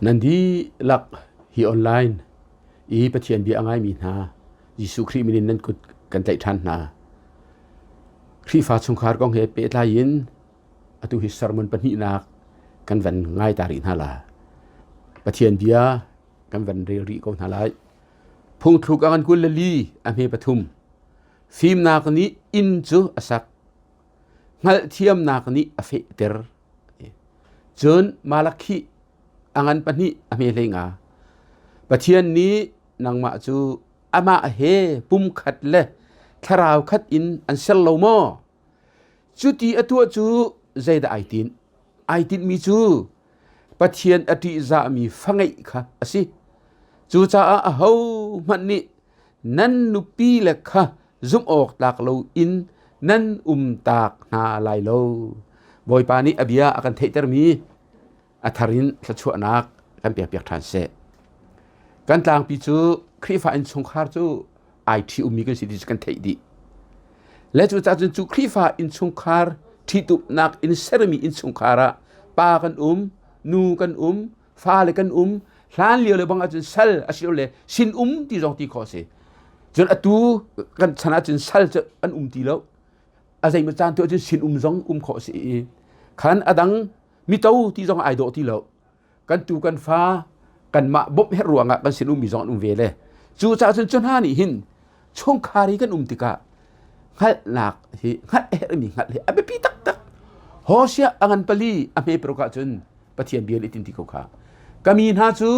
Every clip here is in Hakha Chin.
Nan dihlak hi online i Pathian bia a ngaimi hna Jesuh Khrih min in nan kut kan tlaih ṭhan hna. Khrihfa chungkhar kong he pehtlai in atu hi sermon pahnihnak kan van ngai ta rih hna la. Pathian bia kan van rel rih ko hna lai. Phungthluk a ngan 24 a hme pathum. Fimnak nih inn cu a sak. Hngalhthiamnak nih a fehter. Cun Malakhi a ngan pahnih a hme hlei nga. Pathian nih nangmah cu amah he pumkhat le thlarau khat in an ser lo maw? Cuti a tuah cu zeidah ai tinh? Ai tinhmi cu Pathian a ṭihzahmi fa ngeih kha a si. Cucaah ahohmanh nih nan nupile kha zumh awk tlak loin nan umtak hna lai lo. Bawipa nih a bia a kan theihtermi a thar in thluachuahnak kan pekpiak ṭhan seh. Kan tlangpi cu Khrihfa innchungkhar cu ai ṭhi ummi kan si ti cu kan theih dih. Le cucaah cun cu Khrihfa innchungkhar ṭhitumnak in sermi innchungkhar ah pa kan um, nu kan um, fale kan um, hlan lio le bang ahcun sal asilole sin um ti zong ti khawh a si. Cun atu kan chan ahcun sal cu an um ti lo. A zeimaw caan tu ahcun sin um zong um khawh a si i khan a dang mito ti zong ai dawh ti lo. Kan tu kan fa kanmah bawmh herh ruangah kan sin ummi zong an um ve le cu caah cun cu hna nih hin chungkhar i kan um tikah hngalhnak hi hngalh herhmi hngalh hi a biapi taktak. Hosea a ngan pali a hme paruk ahcun Pathian bia nih tin ti ko kha ka mi hna cu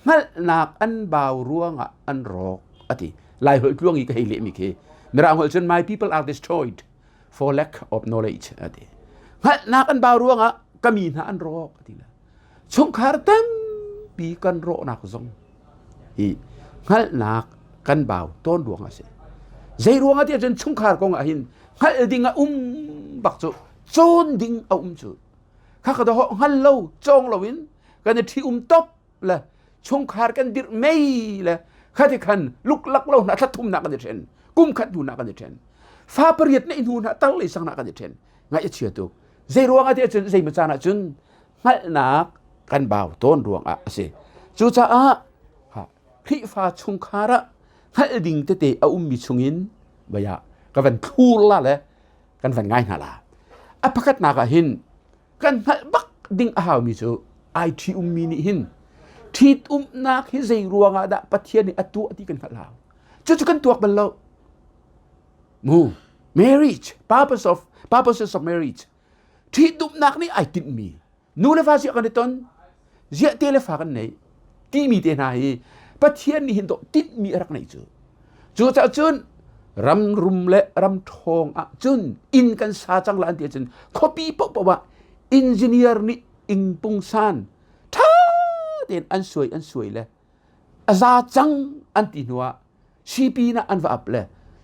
hngalhnak an bau ruangah an rawk a ti. Lai holh tluang i ka hei lehmi khi Mirang holh cun my people are destroyed for lack of knowledge a ti. Hngalhnak an bau ruangah ka mi hna an rawk a ti le chungkhar tampi kan rawhnak zong hi hngalhnak kan bau tawn ruang a si. Zei ruangah tiah cun chungkhar kong ah hin hngalh ding a um bak cu cawn ding a um cu kha ka ho hngal lo cawng lo in kan i ṭhi um top le chungkhar kan dirh mei le khati khan luklak lo hna thla thum na kan i ṭhen kum khat hnu na kan i ṭhen fa pariat neih hnu na tar lei sang na kan i ṭhen ngaih a chia tuk zei ruangah tiah cun zei caan ah cun hngalhnak kan bau tawn ruangah a si. Cucaah Khrihfa chungkhar ah hngalh ding tete a ummi chungin baya ka van thlur la le kan van ngai hna la. A pakhatnak ah hin kan hngalh bak ding a haumi cu ai ṭhi ummi nih hin ṭhitumnak hi zei ruangah dah Pathian nih a tuah ti kan hngalh hau. Cucu kan tuak bal lo. Mu marriage purpose of purposes of marriage ṭhitumnak nih ai tinhmi nu le va ziah kan i ton ziah te le fa kan nei timi te hna hi Pathian nih hin dawh tinhmi a rak neih cu cucaah cun ram rum le ram ṭhawng ah cun inn kan sa cang la an ti ahcun khuapi paohpaoh ah engineer nih inn pungsan ṭha tein an suai an suai le a za cang an ti hnuah Sipi na an va ap le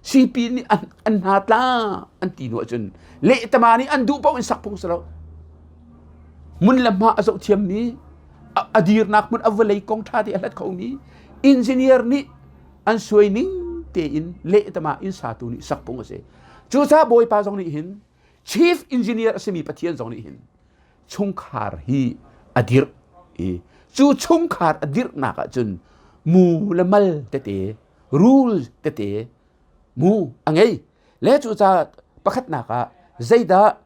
sipi nih an, an hna tla an ti hnu ahcun lehtama nih an duh paoh in sak phung si lo. Mun le hma a zoh thiammi a dirnak hmun a vawlei kong ṭha te a hlat khomi engineer nih an suai ning tein lehtama inn satu nih sak phung a si. Cucaah Bawipa zong nih hin chief engineer a simi Pathian zong nih hin chungkhar hi a dirh i cu chungkhar a dirhnak ahcun mu le mal tete rule tete mu a ngei le cu ca pakhatnak ah zeidah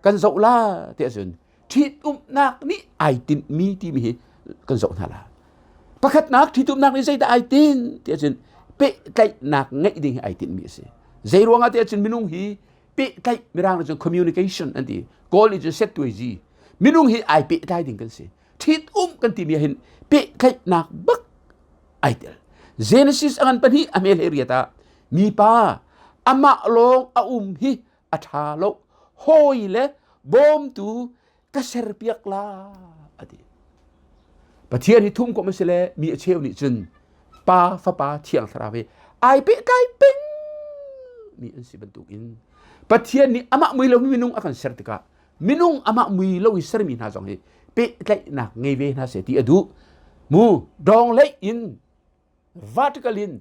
kan zoh la ti ahcun ṭhitumnak nih ai tinhmi timi hi kan zoh hna la pakhatnak ṭhitumnak nih zeidah ai tinh ti ahcun pehtlaihnak ngeih ding hi ai tinhmi a si zei ruangah ti ahcun minung hi pehtlaih mirang nih cun communication an ti kawl nih cun settuaizi minung hi ai pehtlai ding kan si ṭhit um kan timi ah hin pehtlaihnak bak ai tel Genesis a ngan pahnih a hmel he riat ah mipa amah lawng a um hi a ṭha lo hawi le bawmtu ka serpiak la a ti Pathian hi thum kom a si le mi a cheu nih cun Pa Fapa Thiang Thlarau hi ai pehtlai peng mi an si bantukin Pathian nih amah mui lo minung a kan ser tikah minung amah mui lo i sermi hna zong hi pehtlaihnak ngei ve hna seh ti a duh mu dawng leih in vertical in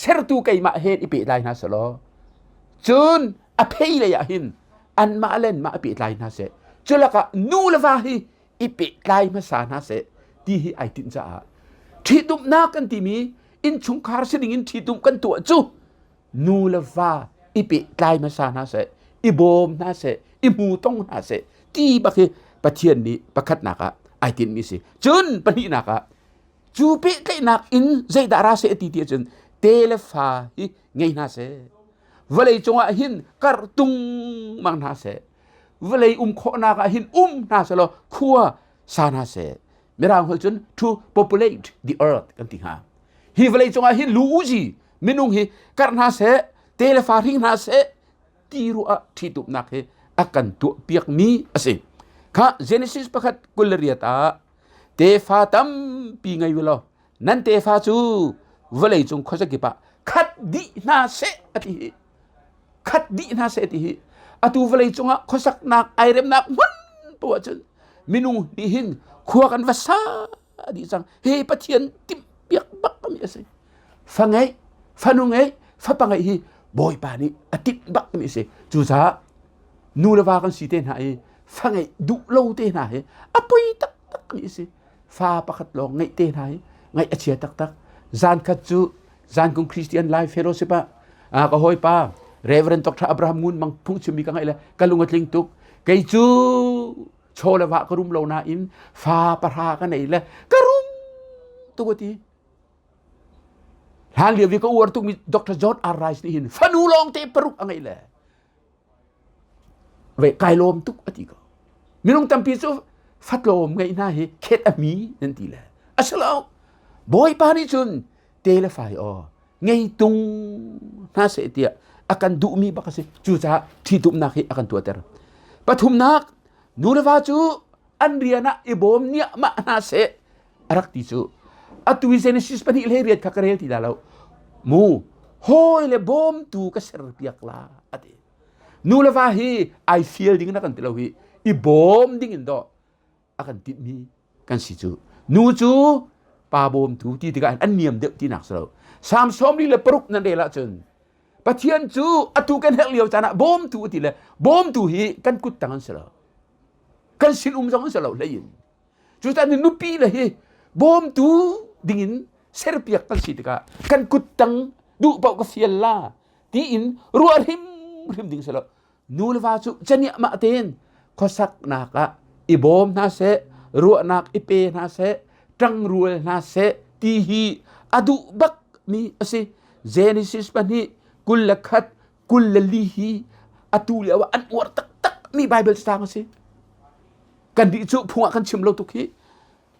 sertu keimah he i pehtlai hna selaw cun a phei lei ah hin anmah le anmah i pehtlai hna seh cu lakah nu le va hi i pehtlai hmasa hna seh. ti hi ai tinh caah ṭhitumnak kan timi innchungkhar si ding in ṭhitum kan tuah cu nu le va i pehtlai hmasa hna seh, i bawm hna seh, i hmu tong hna seh ti bak hi Pathian nih pakhatnak ah ai tinhmi si. Cun pahnihnak ah cu pehtlaihnak in zeidah ra seh ti ti ahcun te le fa hi ngei hna seh. Vawlei cungah hin karh tung mang hna seh. Vawlei um khawhnak ah hin um hna seh law khua sa hna seh. Mirang holh cun to populate the earth kan ti hnga. Hi vawlei cungah hin lu uzi minung hi karh hna seh, te le fa hring hna seh ti ruah ah ṭhitumnak hi a kan tuahpiakmi a si. Kha Genesis pakhat 28 ah tefa tampi ngei u law nan tefa cu vawlei cung khuazakip ah khat dih hna seh a ti hi. Khat dih hna seh ti hi. Atu vawlei cungah khuasaknak ai remnak hmun poah cun minung nih hin khua kan va sa dih cang. Hi Pathian timhpiak bak mi a si. Fa ngeih, fanu ngeih, fapa ngeih hi Bawipa nih a timh bak mi a si. Cucaah nu le va kan si te hna i fa ngeih duh lo te hna hi a poi taktak mi a si. Fa pakhat lawng ngeih te hna hi ngaih a chia taktak. Zan khat cu Zankung Christian Life Fellowship ah ka hawipa Reverend Dr. Abraham Ngun Mang phungchimmi ka ngaih le ka lung a tling tuk. Kei cu chaw le va ka rum lo nain fa pahra ka nei le ka rum tuk a ti. Hlan lio vi ka uar tukmi Dr. John R. Rice nih hin fanu lawng te paruk a ngeih le ve kai lawm tuk a ti ko. Minung tampi cu fatlawm ngeih hna hi khet a mi nan ti le. A si lo. Bawipa nih cun te le fai aw ngei tung hna seh tiah a kan duhmi bak a si. Cucaah ṭhitumnak hi a kan tuahter. Pathumnak nu le va cu an rian ah i bawm niahmah hna seh a rak ti cu atu i Genesis pahnih hlei riat kha ka rel ti dah lo mu hawi le bawmtu ka ser piak la a ti nu le va hi ai fial ding na kan ti lo hi i bawm ding in dawh a kan timhmi kan si cu nu cu pa bawmtu ti tikah an niam deuh tinak si lo Sam 46 nan rel ahcun Pathian cu atu kan herh lio caan ah bawmtu a ti le bawmtu hi kan kut tang an si lo kan sin um zong an si lo hlei in Cucaah nupi le hi bawmtu dingin serpiak kan si tikah kan kuttang duh paoh ka fial la tiin ruah hrimhrim ding si lo. Nu le va cu caniahmah tein khuasaknak ah i bawm hna seh, ruahnak i pe hna seh, ṭangrual hna seh ti hi a duh bak mi a si. Genesis pahnih 21 24 hi atu lio ah an uar taktak mi Bible cang a si. Kan nih cu phung ah kan chim lo tuk hi.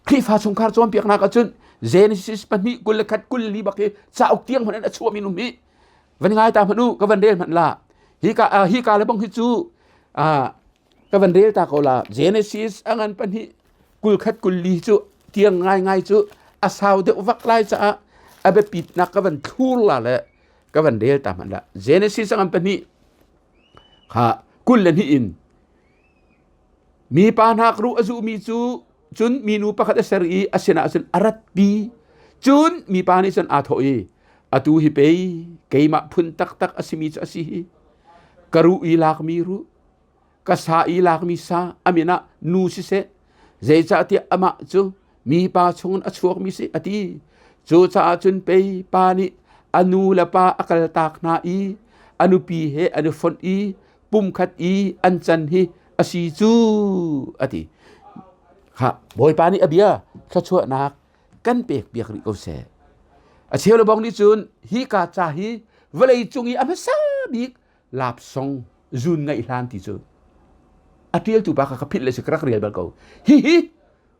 Khrihfa chungkhar cawnpiaknak ahcun Genesis pahnih 21 24 bak hi cauk tiang hmanh in a chuahmi num hi van ngai ta hmanh u ka van rel hmanh la hi ka hi ka le bang hi cu ka van rel ta ko la Genesis a ngan pahnih 21 24 cu tiang ngai ngai cu a sau deuh vak lai caah a biapitnak ka van thlur la le ka van rel ta hmanh la Genesis a ngan pahnih kha 22 in Mipa hnakruh a zuhmi cu cun minu pakhat a ser i a sinah cun a ratpi. Cun mipa nih cun aa thawh i, Atu hi pei keimah phun taktak a simi cu a si hi. Ka ruh i lakmi ruh, ka sa i lakmi sa, a min ah nu siseh, zeicahtiah amah cu mipa chungin a chuakmi si, a ti. Cucaah cun pei pa nih a nu le pa a kaltak hna i a nupi he an i fonh i pumkhat i an can hi a si cu a ti. Kha Bawipa nih a bia thluachuahnak kan pek piak rih ko seh. A cheu le bong nih cun hi ka ca hi vawlei cung i a hmasa bik lapsong zun ngaih hlan ti cu a ṭialtu pa kha ka philh le si ka rak rel bal ko. Hihi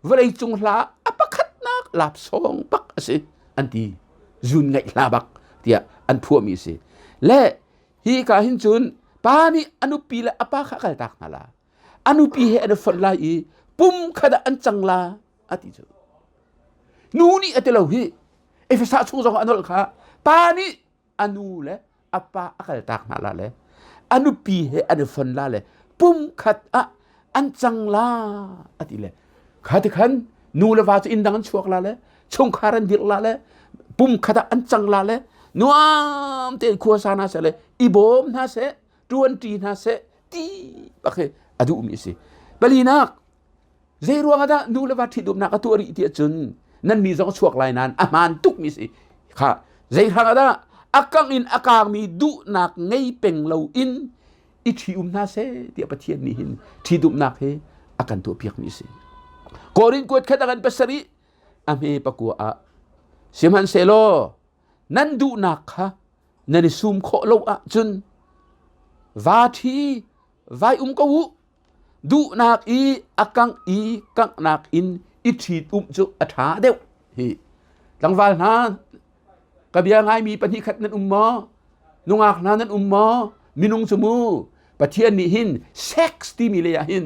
vawlei cung hla a pakhatnak lapsong bak a si an ti. Zun ngaih hla bak tiah an phuahmi a si. Le Hi ka hin cun pa nih a nupi le a pa kha a kaltak hna la. A nupi he an i fonh lai i pum khat ah an cang la a ti cu. Nu nih a ti lo hi. Efesa chung zong ah a nolh kha pa nih a nu le a pa a kaltak hna la le a nupi he an i fon la le pum khat ah an cang la a ti le kha ti khan nu le va cu inn dang an chuak la le chungkhar an dirh la le pum khat ah an cang la le nuam tein khua sa hna seh le i bawm hna seh ṭuanṭi hna seh ti bak hi a duhmi a si. Palinak. Zei ruang ah dah nu le va ṭhitumnak a tuah rih ti ahcun nan mi zong a chuak lai nain a hmaan tukmi si kha zei hrang ah dah a kang in a kangmi duhnak ngei peng loin i ṭhi-um hna seh tiah Pathian nih hin ṭhitumnak hi a kan tuahpiakmi a si. Korin kuat khat a kan pasarih a hme pakua ah sihmanhsehlaw nan duhnak kha nan i sum khawh lo ahcun va ṭhi vai um ko u duhnak i a kangh i kanghnak in i ṭhitumh cu a ṭha deuh hi tlangval hna ka bia ngaimi pahnih khat nan um maw nungak hna nan um maw minung cu mu Pathian nih hin sex timi lei ah hin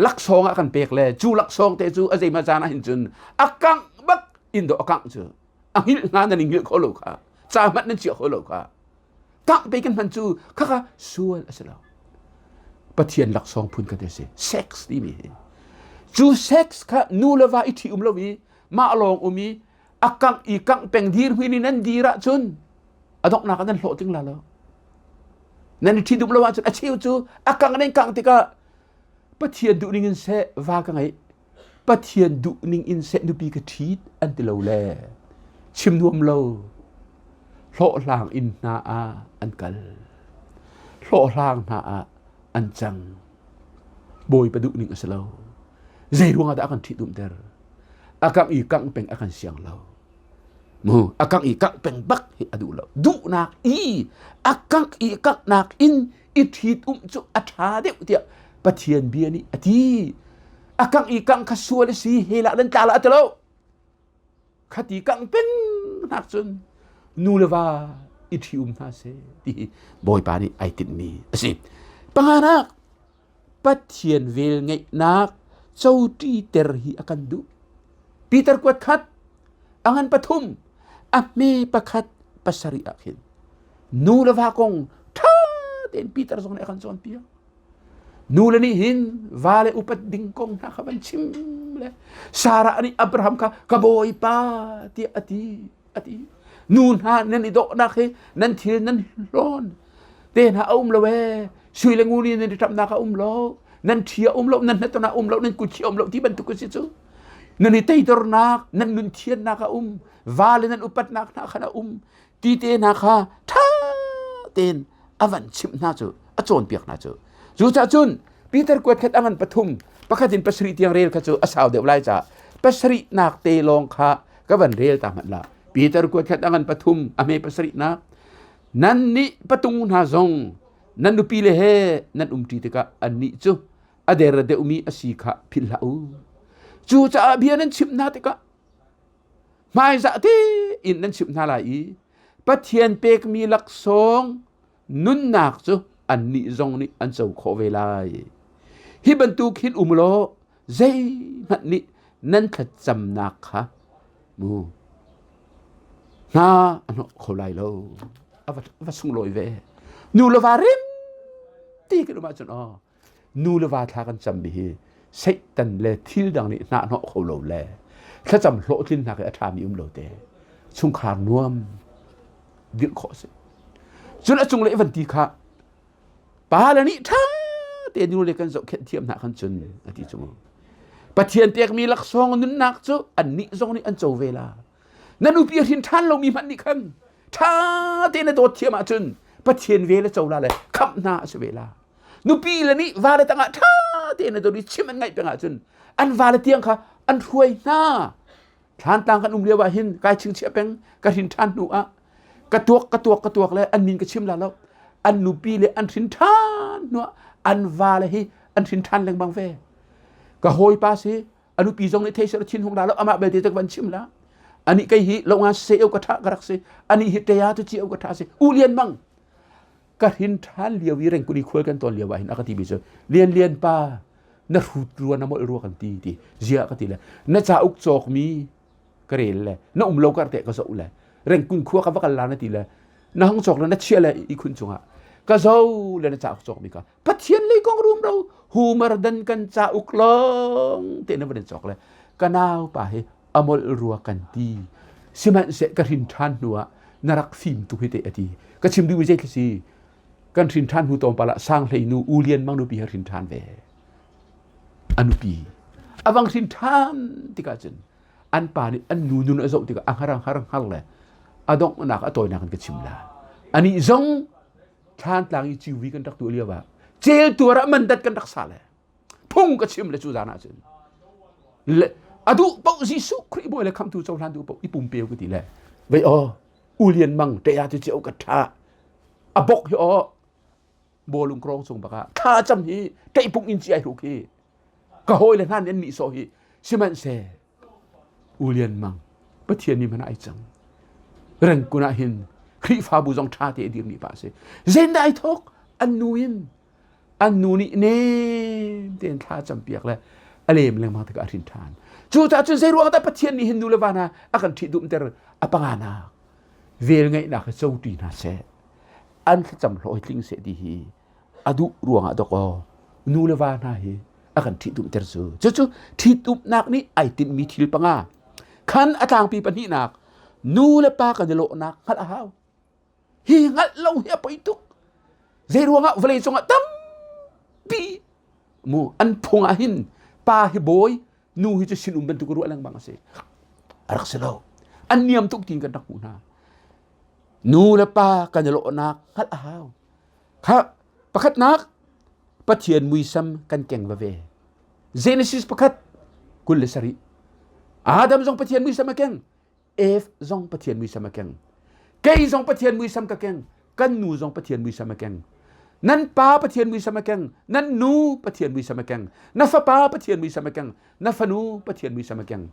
laksawng ah kan pek le cu laksawng te cu a zeima caan ah hin cun a kangh bak in dawh a kangh cu a hngilh hna nan i hngilh kho lo kha ca hmanh nan chiah kho lo kha kangh pe kan hman cu khakha sual a si lo Pathian laksawng phun khat a si sex timi hi cu sex kha nu le va i ṭhi um lo i mah lawng um i a kangh i kangh peng dir hui ni nan dir ahcun a donghnak ah nan hlawhtling la lo nan i ṭhitum lo ahcun a cheu cu a kangh nan kangh tikah Pathian duh ning in seh va ka ngeih Pathian duh ning in seh nupi ka ṭhit an ti lo le chim nuam lo hlawhhlang inn hna ah an kal hlawhhlang hna ah an cang Bawipa duh ning a si lo zei ruangah dah a kan ṭhitumter a kangh i kangh peng a kan siang lo mu a kangh i kangh peng bak hi a duh lo duhnak i a kangh i kanghnak in i ṭhitum cu a ṭha deuh tiah Pathian bia nih a ti a kangh i kangh kha sual a si he lah nan tla lah ti lo khati kangh peng nak cun nu le va i ṭhi-um hna seh ti hi Bawipa nih ai tinhmi a si panganak Pathian velngeihnak coṭiter hi a kan duh. Peter kuat khat, a ngan pathum, a hme pakhat pasarih ah khin nu le va kong ṭha tein Peter zong nih a kan cawnpiak. Nu le nih hin va le upat ding kong hna kha van chim le Sarah nih Abraham kha ka bawipa tiah a ti. A ti. Nu hna nan i dawhnak hi nan thil nan hlawn te hna a um lo ee sui le ngun in nan i ṭamhnak a um lo nan ṭhi a um lo nan hnaton a um lo nan kutchi a um lo ti bantuk a si cu nan i teidornak nan nun thiannak a um va le nan upatnak hna khan a um ti te hna kha ṭha tein a van chimh hna cu a cawnpiak hna cu cucaah cun Peter kuat khat a ngan pathum pakhat in pasarih tiang rel kha cu a sau deuh lai caah pasarih nak te lawng kha ka van rel ta hmanh la Peter kuat khat a ngan pathum a hme pasarih nak nan nih patung hna zong nan nupi le he nan umṭi tikah annih cu a der deuhmi a si kha philh hlah u cucaah bia nan chimh hna tikah hmaizah tein nan chimh hna lai i Pathian pekmi laksawng nunnak cu annih zong nih an co khawh ve lai. Hi bantuk hin um law zeihmanh nih nan thlacamnak kha mu hna a hnawh kho lai lo. A va, va sunglawi ve. Nu le va rim ti kan um ahcun aw nu le va thla kan cammi hi Satan le thil dang nih hna hnawh kho lo le thlacam hlawhtlinnak hi a ṭhami um lo te chungkhar nuam dirh khawh a si. Cun a cunglei van ti kha pa le nih ṭha tein nu le kan zohkhenh thiam hna khan cun a ti cu mu. Pathian pekmi laksawng nunnak cu annih zong nih an co ve la. Na nupi a hrin ṭhan lomi hmanh nih khan ṭha tein na dawt thiam ahcun Pathian ve le co la le khamh hna a si ve la. Nupi le nih va le tangah ṭha tein na dawt i chim an ngaih peng ahcun an va le tiang kha an hruai hna. Thlantlang kan um lio ah hin kai chingchiah peng ka hrin ṭhan hnu ah ka tuak ka tuak ka tuak le an min ka chim la lo an nupi le an hrin ṭhan hnu ah an va le hi an hrin ṭhan lengmang ve ka hawipa si a nupi zong nih thei seh thin hung la lo amah belte te van chim la ani kei hi lo nga se eu ka tha ka rak si ani hi tea tu chi eu ka tha si u lian mang ka hrin ṭhan lio i rengkuli khual kan tawn lio ah hin a ka ti mi cu lian lian pa na hrut rua na molh rua kan ti ti zia ka ti le na cauk cawk mi ka rel le na um lo kar te ka zoh le rengkun khua ka va kal la na ti le na hong cawk le na chia le i khun cungah ka zo le na cauk cawk mi ka pathian lei kong rum ro humar dan kan cauk long te na van cawk le ka nau pa hi amol rua kan ti sihmanhseh ka hrin ṭhan hnu ah na rak fim tuk hi te a ti ka chim duhmi zei si kan hrin ṭhan hnu tlawmpal ah sang hlei nu u lian mang nupi he hrin ṭhan ve a nupi. A vang hrin ṭhan tikah cun an pa nih an nu nun a zoh tikah a hngar hngar hngar le a donghnak a tawinak in ka chim la. Anih zong thlantlang i civi kan rak tuah lio ah cel tuar ah mandat kan rak sa le phung ka chim le cu zan ah cun le a duh paoh Jesuh Khrih bawi le khamtu cohlan duh paoh i pumpeu ka ti le vei aw u lian mang te ah tu chiao ka tha a bok hi aw bawlung krong chung baka thla cam hi teipung in chi ai hruk hi ka hawi le hna nih an nihsawh hi sihmanhseh U Lian Mang Pathian mi hmanh ai cang rengkun ah hin Khrihfabu zong ṭha te a dirmi pa a si zeidah ai thawk an nu in an nu nih nem tein thla campiak le a lem lengmang tikah a hrin ṭhan cucaah cun zei ruang dah Pathian nih hin nu le va hna a kan ṭhih dumter a panganak vel ngeihnak hi coṭi hna seh an thlacam hlawh hi tling seh ti hi a duh ruangah dok aw nu le va hna hi a kan ṭhitumter cu cucu ṭhitumnak nih ai tinhmi thil panga khan a tlangpi pahnihnak nu le pa kan i lawhnak hngalh a hau hi hngalh lo hi a poi tuk zei ruangah vawlei cungah tampi mu an phung ah hin pa hi bawi nu hi cu sinum bantuk ruah lengmang a si a rak si lo an niam tuk tiin kan rak hmuh hna nu le pa kan i lawhnak hngalh a hau Kha pakhatnak Pathian muisam kan keng va ve. Genesis pakhat 27. Adam zong Pathian muisam a keng. Eve zong Pathian muisam a keng. Kei zong Pathian muisam ka keng. Kan nu zong Pathian muisam a keng. Nan pa Pathian muisam a keng. Nan nu Pathian muisam a keng. Na fapa Pathian muisam a keng. Na fanu Pathian muisam a keng.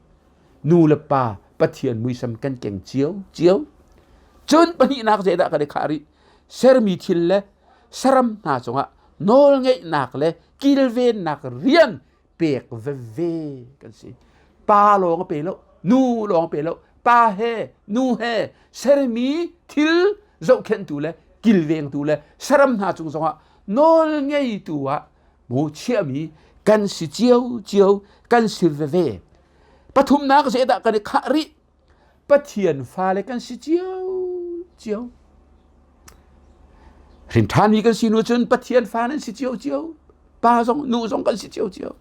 Nu le pa Pathian muisam kan keng cio cio. Cun pahnihnak zeidah kan i khah rih? Sermi thil le saram hna cungah nawlngeihnak le kilvennak rian pek veve kan si. Pa lawng a pe lo, nu lawng a pe lo, pa he nu he sermi thil zohkhenhtu le kilvengtu le saram hna cung zongah nawlngeitu ah mu chiahmi kan si cio cio kan si veve. Pathumnak zeidah kan i khah rih? Pathian fale kan si cio cio. Hrinṭhanmi kan si hnu cun Pathian fa nan si cio cio. Pa zong nu zong kan si cio cio.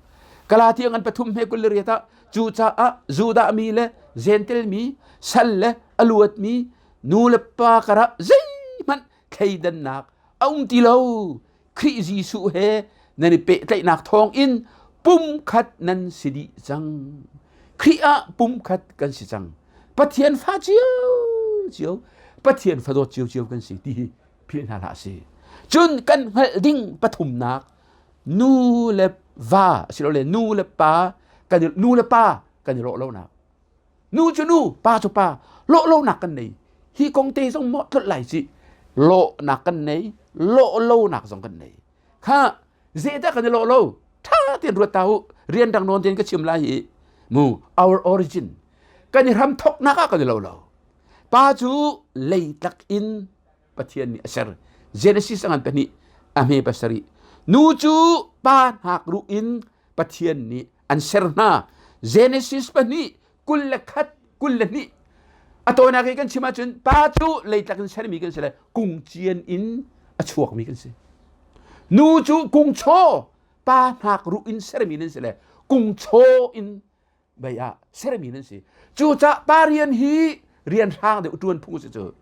Galatia ngan pathum he 28 ah cucaah Judah mi le Gentel mi sal le a luatmi nu le pa karah zeihmanh thleidannak a um ti lo. Khrih Jesuh he nan i pehtlaihnak thawngin pumkhat nan si dih cang. Khrih ah pumkhat kan si cang. Pathian fa cio cio, Pathian fadawt cio cio kan si ti hi philh hna hlah si. Cun kan hngalh ding pathumnak nu le va asilole nu le pa kan nu le pa kan i lawh lonak. Nu cu nu, pa cu pa, lawh lonak kan nei. Hi kong te zong maw tlolh lai ci. Lawhnak kan nei, lawh lonak zong kan nei. Kha zeidah kan i lawh lo? Tha tein ruat ta u. Rian dang nawn tein ka chim lai hi. Mu, our origin. Kan i hram thoknak ah kan i lo lo. Pa cu leitlak in Pathian nih a ser. Genesis a ngan pahnih, a hme pasarih. Nu cu pa hnak ruh in Pathian nih an ser hna. Genesis pahnih 21 22 a tawinak i kan chim ahcun pa cu leitlak in sermi kan si le kungcian in a chuakmi kan si. Nu cu kungchaw pa hnak ruh in sermi nan si le kungchaw in bei ah sermi nan si. Cucaah pa rian hi rian hrang deuh ṭuan phung si cu.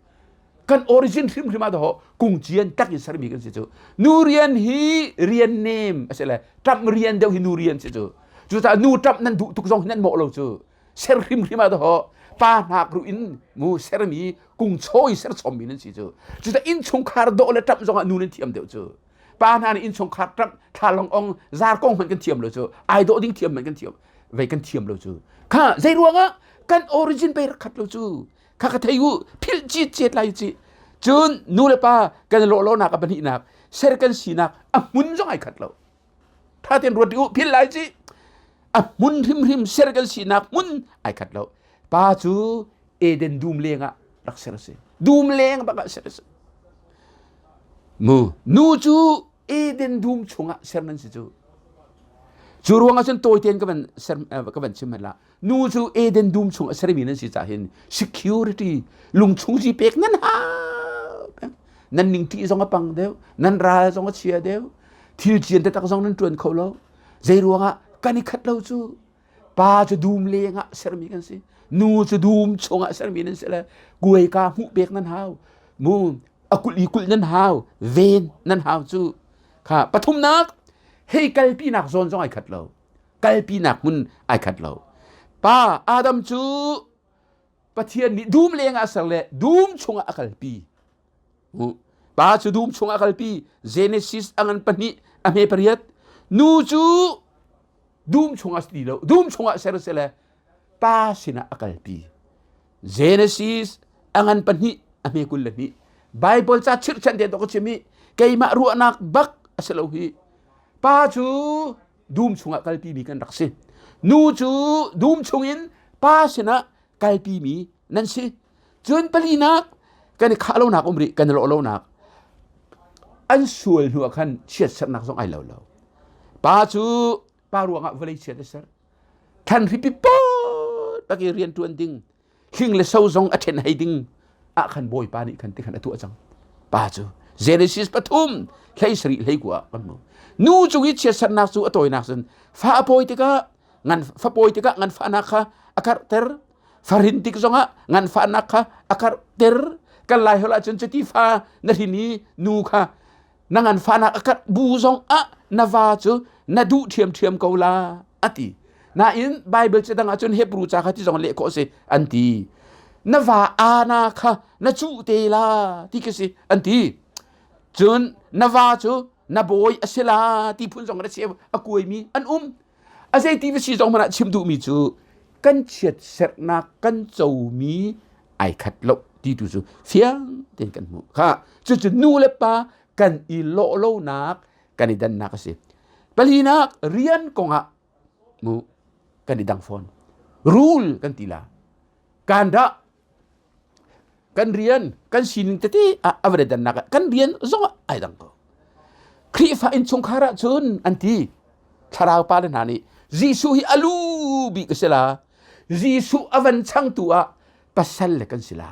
Kan origin hrimhrim ah daw kungcian tak in sermi kan si cu. Nu rian hi rian nem a si le ṭamh rian deuh hi nu rian si cu. Cucaah nu ṭamh nan duh tuk zong hi nan mawh lo cu. Ser hrimhrim ah daw pa hnak ruh in mu sermi kungchaw in ser chommi nan si cu. Cucaah innchungkhar dawh le ṭamh zong ah nu nan thiam deuh cu. Pa hna nih innchungkhar ṭamh thla ong zar kong hmanh kan thiam lo cu ai dawh ding thiam hmanh kan thiam vei kan thiam lo cu kha zei ruangah kan origin pei rak khat lo cu kha ka thei u philh cit cet lai ci cun nu le pa kan lawh lonak a pahnihnak ser kan sinak a hmun zong ai khat lo tha ten ruat u philh lai ci a hmun hrimhrim ser kan sinak hmun ai khat lo pa cu Eden dum leng ah rak ser a si dum leng bak ah ser a si mu nu cu Eden dum chungah ser nan si cu cu ruangah cun tawi tein ka van ser ka van chim la nu cu Eden dum chung a sermi nan si cah hin security lungchung ji pek nan hau nan ning ṭih zong a pang deuh nan ral zong a chia deuh thil cian taktak zong nan ṭuan kho lo zei ruangah kan i khat lo cu. Pa cu dum leng ah sermi kan si. Nu cu dum chungah sermi nan si le kuaika hmuh pek nan hau. Mu a kulh i kulh nan hau. Ven nan hau cu. Kha pathumnak hei kalpinak zawn zong ai khat lo. Kalpinak hmun ai khat lo. Pa Adam cu Pathian nih dum leng ah a ser le dum chungah a kalpi. Pa cu dum chungah a kalpi. Genesis a ngan pahnih a hme pariat. Nu cu dum chungah si lo dum chungah ser si le pa sinah a kalpi. Genesis a ngan pahnih a hme 22. Bible ca chirhchan te to ka chim i keimah ruahnak bak a si lo hi. Pa cu dum chungah kalpimi kan rak si. Nu cu dum chungin pa sinah kalpimi nan si. Cun palinak kan i khah lonak um rih, kan i lawh lonak. An sual hnu ah khan chiatsernak zong ai lo lo. Pa cu pa ruangah vawlei chiat a ser. Thlan hripi pot bak i rian ṭuan ding hling le so zong a ṭhen hei ding ah khan Bawipa nih khan tikhan a tuah cang. Pa cu Genesis pathum hlei sarih hlei kua ah kan hmu. Nu cung i chiatsernak cu a tawinak cun fa a pawi tikah ngan fa pawi tikah nganfahnak kha a karhter farin tik zongah nganfahnak kha a karhter kan lai holh ahcun cuti fa na hrin i nu kha na nganfahnak a karh bu zong ah na va cu na duh ṭhiamṭhiam ko la a ti nain Bible ca dang ahcun Hebrew ca kha ti zong leh khawh a si an ti na va ana kha na cuh te la ti khi si an ti cun na va cu na bawi a si la ti phun zong na cheu a kuaimi an um a zeiti va si zong hmanh ah chim duhmi cu kan chiatserhnak kan comi ai khat lo ti tu cu fiang tein kan hmuh kha cucu nu le pa kan i lawh lonak kan i dannak a si palinak rian kongah mu kan i dang fawn rule kan ti la kan dah kan rian kan sining tete ah a va dannak ah kan rian zong ah ai dang ko Khrihfa innchungkhar ah cun an ti thlarau pa le hna nih Jesuh hi a lu bik a si la Jesuh a van changtu ah pasal le kan si la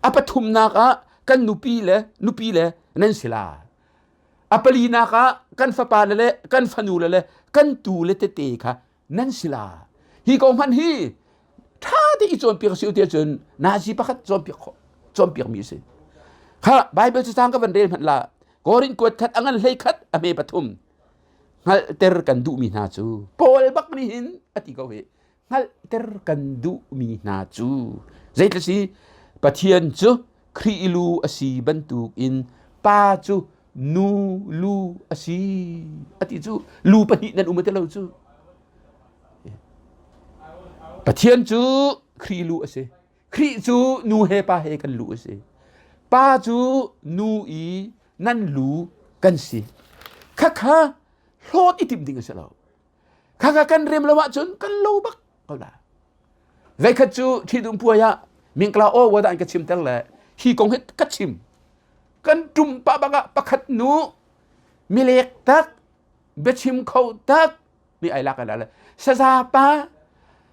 a pathumnak ah kan nupi le nupi le nan si la a palinak ah kan fapa le le kan fanu le le kan tu le tete kha nan si la hi ko hmanh hi ṭha te i cawnpiak si ti cun nazi pakhat cawnpiak khawh cawnpiak mi si kha Bible cacang ka van rel hmanh la Korin kuat khat a ngan hlei khat a hme pathum hngalhter kan duhmi hna cu Paul bak nih hin a ti ko hi hngalhter kan duhmi hna cu zeitluk si Pathian cu Khrih lu a si bantukin pa cu nu lu a si a ti cu lu pahnih nan um ti lo cu Pathian cu Khrih lu a si Khrih cu nu he pa he kan lu a si pa cu nu i nan lu kan si khakha hlawt i timh ding a si lo khakha kan rem lo ahcun kan lo bak ko la Veikhat cu ṭhitum puai ah mingkla aw wa dah an ka chimter le hi kong hi ka chim. Kan ṭum pah bak ah pakhat nu milek tak biachim kho tak mi ai lak ala le saza pa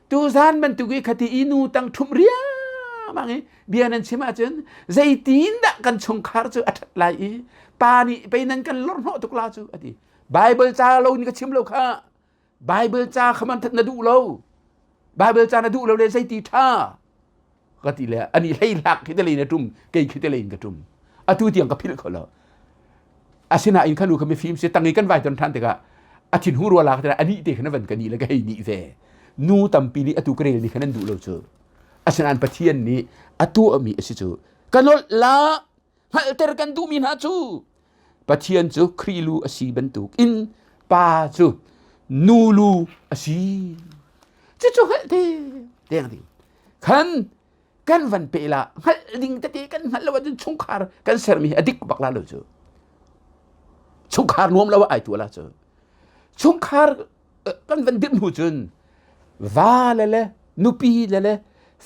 tuzan bantuk i khati i nu tang ṭhum riamang i bia nan chim ahcun zeitin dah kan chungkhar cu a ṭhat lai i pa nih pei nan kan lorhnawh tuk la cu a ti Bible ca lo in ka chim lo kha Bible ca kha man na duh lo Bible ca na duh lo le zeiti ṭha ka ti le ani hlei hlak khi te lei na ṭum kei khi te lei in ka ṭum atu tiang ka philh kho lo asinain khanu kha mifim si tang i kan vai ton ṭhan tikah a thin hu rua lak ani te khan van ka ni le ka hei ni ve nu tampi nih atu ka rel ni khan an duh lo cu asinain Pathian nih a tuahmi a si cu ka nolh la hngalhter kan duhmi hna cu Pathian cu Khrih lu a si bantuk in pa cu nu lu a si. Cucu hngalh te deng ding. Khan kan van pe la hngalh ding tete kan hngalh lo ahcun chungkhar kan sermi hi a dik bak la lo cu. Chungkhar nuam lo ah ai tu la cu. Chungkhar kan van dirh hnu cun va le le nupi le le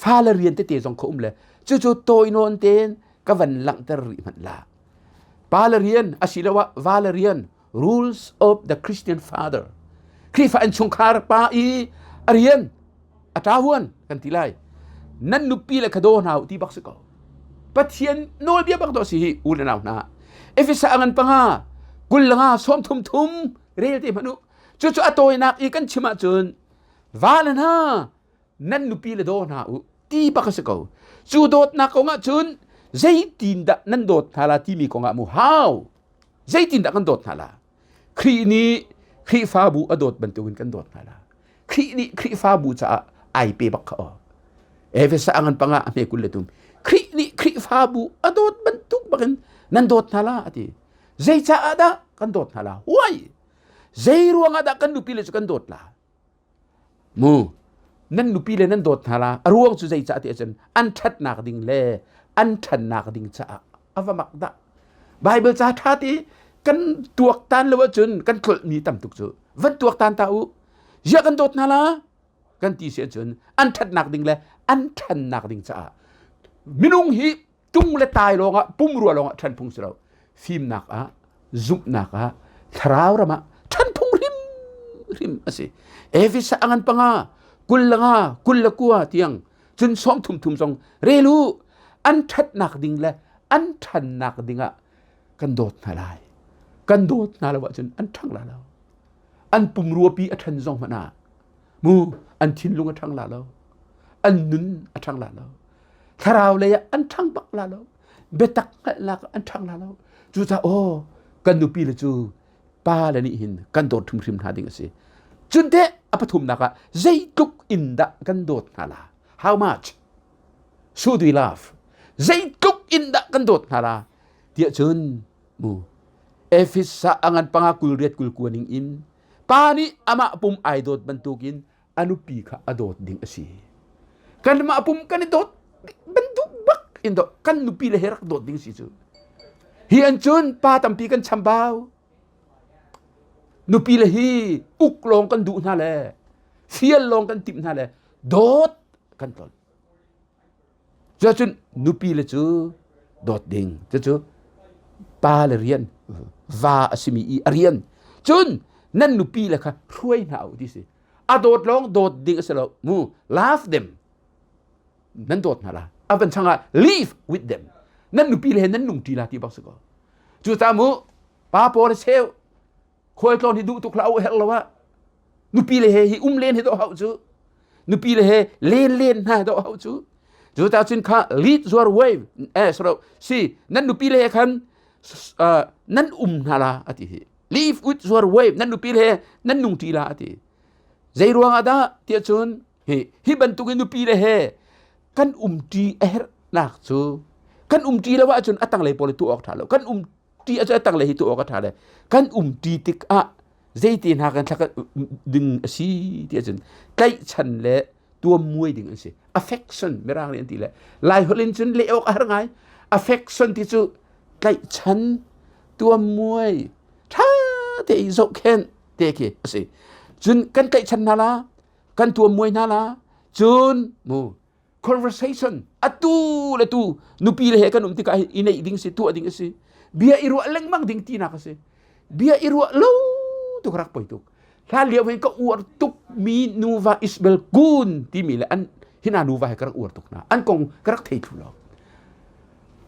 fale rian tete zong kha um le cucu tawi nawn tein ka van langhter rih hmanh la pa le rian asiloah va le rian rules of the Christian father Khrihfa innchungkhar pa i a rian a ṭahuan kan ti lai nan nupi le kha daw hna u ti bak si ko Pathian nawlbia bak dawh si hi u le nau hna Efesa a ngan panga kul le nga sawm thum thum rel te hmanh u cucu a tawinak i kan chim ahcun. Va le hna nan nupi le daw hna u ti bak a si ko. Cu dawtnak kong ah cun zeitindah nan dawt hna la timi kong ah mu hau. Zeitindah kan dawt hna la? Khrih nih Khrihfabu a dawt bantukin kan dawt hna la. Khrih nih Khrihfabu caah ai pe bak kha aw. Efesa angan panga a hme 23. Khrih nih Khrihfabu a dawt bantuk bakin nan dawt hna la ati. Zeicaah dah kan dawt hna la? Why? Zei ruangah dah kan nupi le cu kan dawt la? Mu, nan nupi le nan dawt hna la. A ruang cu zeicah ti ahcun an ṭhatnak ding le an ṭhannak ding caah a va mak dah. Bible ca ṭha ti kan tuaktan lo ahcun kan tlolhmi tam tuk cu. Van tuaktan ta u. Ziah kan dawt hna la? Kan ti si ahcun an ṭhatnak ding le an ṭhannak ding caah minung hi tung le tai lawngah pumrua lawngah ṭhan phung si lo fimnak ah zumhnak ah thlarau ram ah ṭhan phung hrim hrim a si Efesa a ngan panga 25 29 tiang cun 33 zong rel u an ṭhatnak ding le an ṭhannak ding ah kan dawt hna lai kan dawt hna lo ahcun an ṭhang la lo an pumrua pi a ṭhan zong hmanh ah mu an thinlung a ṭhang la lo an nun a ṭhang la lo thlarau lei ah an ṭhang bak la lo biatak hngalhnak an ṭhang la lo cucaah aw kan nupi le cu pa le nih hin kan dawt hrimhrim hna ding a si cun teh a pathumnak ah zeitluk in dah kan dawt hna la how much should we love zeitluk in dah kan dawt hna la tiah cun mu Efesa a ngan panga 28 29 ning in pa nih amah pum ai dawt bantukin a nupi kha a dawt ding a si. Kanmah pum kan i dawt bantuk bak in dawt kan nupi le he rak dawt ding si cu. Hi an cun pa tampi kan chambau. Nupi le hi uk lawng kan duh hna le fial lawng kan timh hna le dawt kan ton. Cuacun nupi le cu dawt ding cucu pa le rian va a simi i a rian cun nan nupi le kha hruai hna u ti si a dawt lawng dawt ding a si lo mu love them nan dawt hna la a van changah live with them nan nupi le he nan nung ṭi la ti bak si ko cucaah mu pa pawl cheu khualtlawn hi duh tuk hlah u herh lo ah nupi le he hi um len hi dawh hau cu nupi le he len len hna dawh hau cu cu ta cun kha lead your way eh sorry si nan nupi le he khan nan um hna la ati hi live with your wife nan nupi le he nan nung ṭi la ati zei ruang ah dah tiah cun hi hi bantuk in nupi le he kan um ṭi a herhnak cu kan um ṭi lo ahcun a tanglei pawl tu awk ṭha lo kan um ṭi a cu a tanglei hi tu awk a ṭha le kan um ṭi tikah zeiti hna kan thlak ding a si ti ahcun tlaihchan le tuammuai ding an si affection mirang nih an ti le lai holh in cun leh awk a har ngai affection ti cu tlaihchan tuammuai ṭha te i zohkhenh te khi a si cun kan tlaihchan hna la kan tuammuai hna la cun mu conversation atu le tu nupi le he kan um tikah i neih ding si tuah ding a si bia i ruah lengmang ding tinak a si bia i ruah lo tuk rak poi tuk hlan lio hin ka uar tuk mi nuva Isabel Kun timi le an hina nuva he ka rak uar tuk hna an kong ka rak thei thlu lo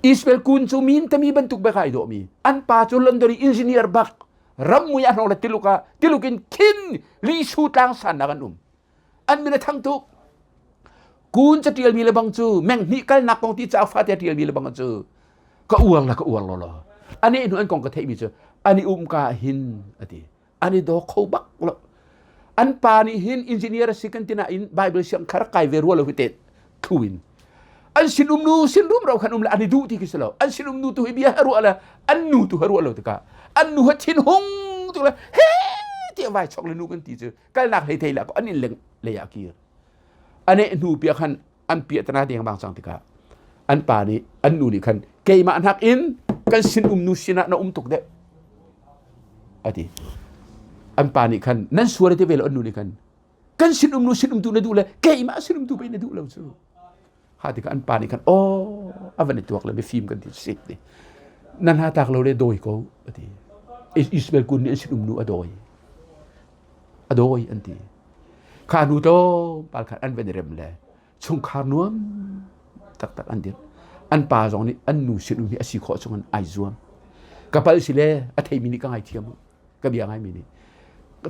Isabel Kun cu min tami bantuk bak ai dawh mi an pa cu London i engineer bak ram mui a hnong le tiluk ah tiluk in khin lisu tlang san nak an um an min a thang tuk kun ca ṭialmi le bang cu meng hnih kalnak kong ti cauk fate a ṭialmi le bang cu ka uar la ka uar lo lo ani hnu an kong ka theihmi cu ani um ka hin ati ani daw kho bak lo an pa nih hin engineer a si kan tina in bible siang khar kai ve rua lo hi te thuin an sin um nu sin rum ro khan um le ani duh ti khi si lo an sin um nu tu hi bia ruah le an nu tu ha ruah lo tikah an nu ha thin hung tu le he ti vai chok le nu kan ti cu kalnak hlei thei la ko an in leng lei ah kir ane hnu pia khan an pia tana deng bang cang tikah an pa nih an nu nih khan keimah hnak in kan sin um nu sinah na um tuk deuh ati an pa nih khan nan sual te ve lo an nu nih khan kan sin um nu sin um tu na duh le keimah sin um tu pe na duh lo cu ha tikah an pa nih khan aw a van i tuak le mifim kan ti sik ti nan ha tak lo le dawi ko ati Israel kun nih an sin um nu a dawi a dawi an ti kha nu tlawmpal khan an van i rem le chungkhar nuam taktak an dir an pa zong nih an nu sin um hi a si khawh chung in ai zuam ka pal si le a theimi nih ka ngaithiam ka bia ngaimi nih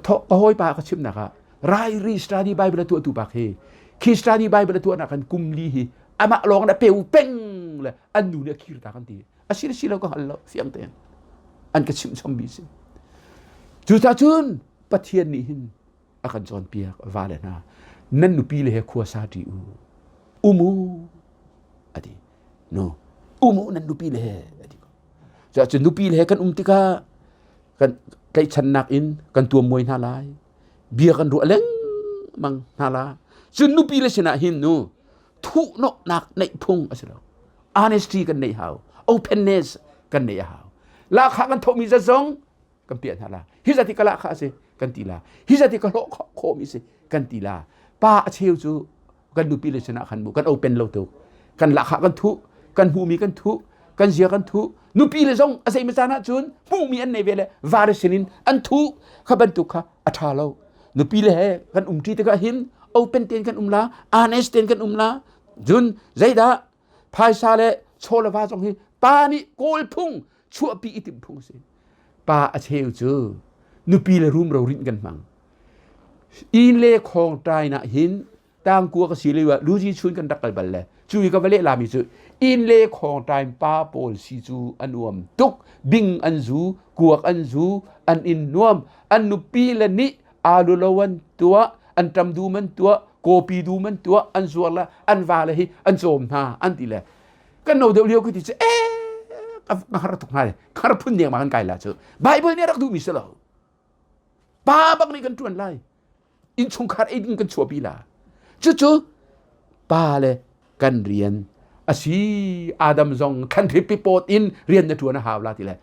ka hawipa ka chimnak ah. Rairi study Bible a tuahtu bak hi khi study Bible a tuahnak kan kum li hi amah lawng na peu peng le an nu nih a khir ta kan ti. A si si lo ka hngal lo fiang tein. An ka chimh chom mi si. Cucaah cun Pathian nih hin a kan cawnpiak va le hna nan nupi le he khua sa ṭi u um u a ti no um u nan nupi le he a ti cuahcun nupi le he kan um tikah kan tlaihchannak in kan tuammuai hna lai bia kan ruah lengmang hna la cun nupi le sinah hin nu thuhnawhnak neih phung a si lo honesty kan neih hau openness kan neih a hau lahkhah kan thawhmi zat zong kan piah hna la hi zat hi ka lah kha a si kan ti la hi zat hi ka hlawh khawhmi si kan ti la pa a cheu cu kan nupi le sinah khan mu kan open lo tuk kan lahkhah kan thuh kan hmuhmi kan thuh kan zia kan thuh nupi le zong a zeimi caan ah cun hmuhmi an nei ve le va le sinin an thuh kha bantuk kha a ṭha lo nupi le he kan umṭi tikah hin open tein kan um la honest tein kan um la cun zeidah phaisa le chaw le va zong hi pa nih kawl phung chuahpi i timh phung a si. Pa a cheu cu nupi le rumro rinh kan hmang. Inn le khawngtai nah hin tangkua ka si lio ah luzi chun kan rak kal bal le cu i ka va leh lami cu inn le khawngtai pa pawl si cu a nuam tuk bing an zu kuak an zu an in nuam an nupi le nih alu lo an tuah an ṭam dum an tuah kawpi dum an tuah an zuar la an va le hi an cawm hna an ti le kan no deuh lio ka ti cu eh ka har tuk hnga khar phun deng ma kan kai la cu bible nih rak duhmi si lo pa bak nih kan ṭuan lai innchungkhar ei ding kan chuahpi la cucu pa le kan rian asi Adam zong khan ripi pawt in rian na ṭuan a hau la ti le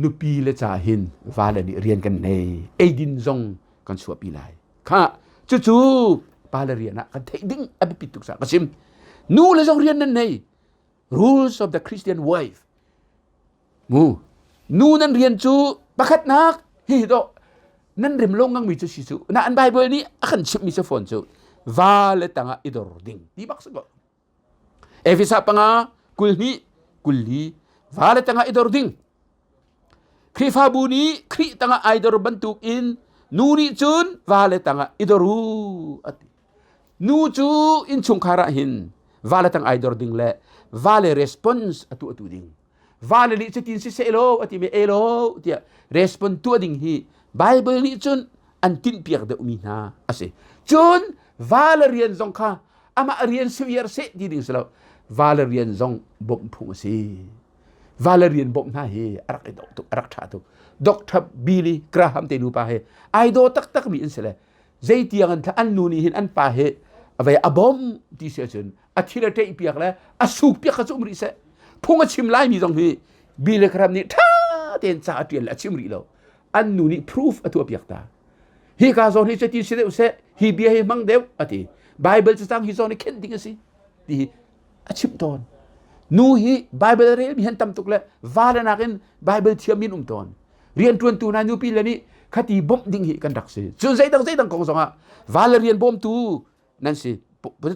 nupi le ca hin va le nih rian kan nei eidin zong kan chuahpi lai Kha cucu pale rian ah kan theih ding a biapit tuk sa ka chim. Nu le zong rian nan nei. Rules of the Christian wife. Mu nu nan rian cu pakhatnak hi do nan rem lo ngang mi cu si cu na an Bible nih a kan chimh mi cu phone cu va le tangah i dor ding ti bak si ko. Efesa panga 22 24 va le tangah i dor ding. Khrihfabu nih Khrih tangah ai dor bantukin nu nih cun vale tangah i dor u a ti. Nu cu innchungkhar ah hin vale tang ai dor ding le vale response a tuahtu ding. Vale nih cutin siseh law a timi elaw tiah response tuah ding hi Bible nih cun an tinhpiak deuhmi hna a si. Cun vale rian zong kha amah rian si viar seh ti ding si lo. Vale rian zong bawmh phung a si. Vale rian bawmh hna hi a rak i dawh tuk a rak ṭha tuk Dr. Billy Graham te nupa he ai daw taktak mi an si le zeitiang an an nu nih hin an pa he a vei a bawmh ti si ahcun a thil a ṭeih piak le a suk piak kha cu um rih seh phung a chim lai mi zong hi Billy Graham nih ṭha tein ca a ṭial le a chim rih lo an nu nih proof a tuah piak ta hi ka zawn hi cuti si deuh seh hi bia hi hmang deuh a ti Bible cacang hi zawn hi khenh ding a si ti hi a chimh tawn. Nu hi Bible relmi han tam tuk le va le nakin Bible thiam in um tawn. Rianṭuantu hna nupi le nih khati bawmh ding hi kan rak si. Cun zeidang zeidang kong zongah va le rian bawmtu nan si.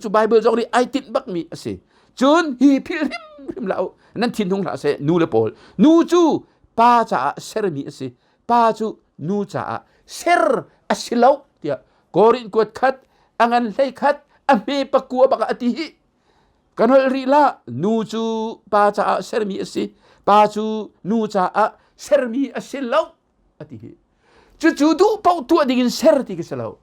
Cu Bible zong nih ai tinh bakmi a si. Cun hi philh hrimhrim hlah u. Nan thinhung hlah seh nu le pawl. Nu cu pa caah sermi a si. Pa cu nu caah ser a si lo tiah Korin kuat khat a ngan hlei khat a hme pakua bak ah a ti hi kan holh rih lah nu cu pa caah sermi a si pa cu nu caah sermi a si lo a ti hi cucu duh paoh tuah ding in ser ti ka si lo